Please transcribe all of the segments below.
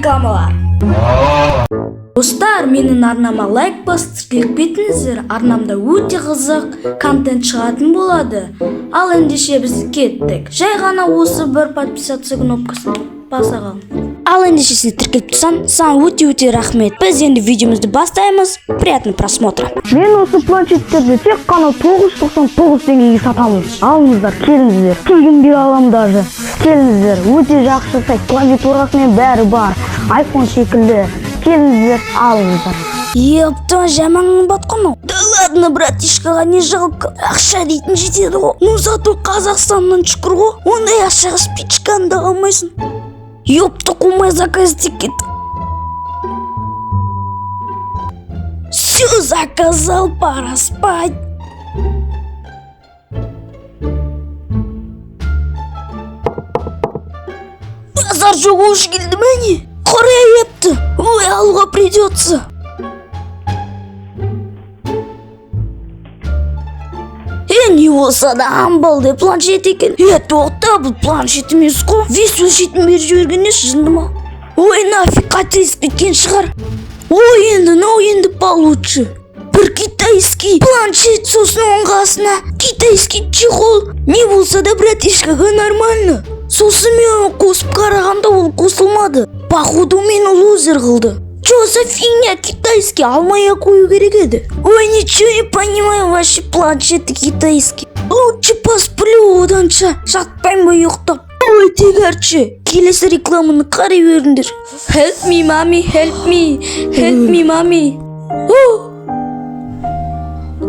Рекламалар. Достар, менің арнама лайк басып, тіркеліп кетіңіздер. Арнамда өте қызық контент шығатын болады. Ал ендеше біз кеттік. Жай ғана осы бір подписаться кнопкасын баса қал. Ал ендеше сен тіркеліп тұрсаң, саған өте-өте рахмет. Біз енді видеомызды бастаймыз. Приятного просмотра. Мен осы планшеттерді тек қана 999 теңгеге сатамын. Алыңыздар, келіңіздер. Тегін бере аламын даже. Келіңіздер, өте жақсы сайт, клавиатурасымен бәрі бар. iPhone секілді. Келіңіздер, алыңыздар. Ёпта, жаман қымбат қой мынау. Да ладно, братишкаға не жалко. Ақша дейтін жетеді ғой. Ну зато Қазақстаннан, шүкір ғой. Ондай ақшаға спичканы да алмайсың. Ёпта, қумай заказ істеп кеттік. Все заказал, пора спать. Базар жоқ, уж келді міне. Құр епті. Ой, алуға придется. Е, не болса да амбалдай планшет екен. Е, тоқта, бұл планшет емес қой. Вес өлшейтін беріп жіберген еш, жынды ма? Ой, нафиг, қателесіп кеткен шығар. Ой, енді мынау енді получше. Бір китайский планшет, сосын оның қасына китайский чехол. Не болса да братишкаға нормально. Сосын мен оны қосып қарағанда, ол қосылмады. Походу, мені лузер қылды. Чё за фигня, китайский алмай ақ қою керек еді. Ой, ничего не понимаю, вообще планшеты китайский. Лучше посплю оданша. Жатпаймын ба ұйықтап. Ой, тегәрші. Келесі рекламаны қарай беріңдер. Help me, mommy, help me. Help me, mommy. О!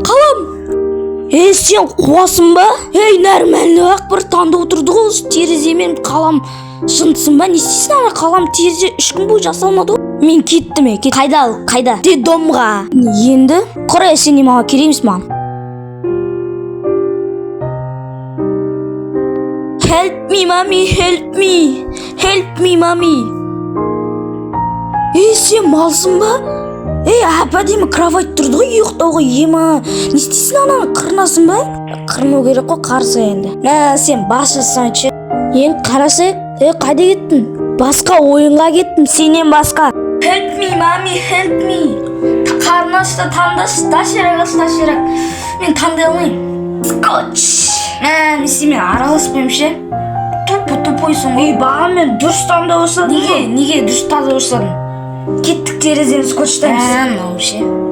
Қалам. Ей, сен қуасың ба? Ей, нормально ақ бір таңда отырды ғой осы тереземен қалам. Жындысың ба? Не істейсің ана қалам, терезе 3 күн бойы жасалмады ғой. Мен кеттім, е, кет. Қайда ал, қайда? Детдомға. Енді құр, сен не, маған керек емес маған. Help me, mommy, help me. Help me, mommy. Ей, сен малсың ба? Ей, әп әдемі кровать тұрды ғой ұйықтауға, ема. Не істейсің ананы, қырынасың ба? Қырыну керек қой, қарсы енді. Мә, сен бас жазсаңшы. Енді қарасай, ей, қайда кеттің? Басқа ойынға кеттім, сенен басқа. Help me, mommy, help me. Қарны ашты, таңдашы, доширак аш, доширак. Мен таңдай алмаймын. Скотч. Мә, не істеймін, мен араласпаймын ше. Тупо тупойсың ғой. Ей, бағана мен дұрыс таңдап жасадым. Неге, неге дұрыс таңдап жасадың? Кеттік, терезені скотчтаймыз. Ә, мынау ше.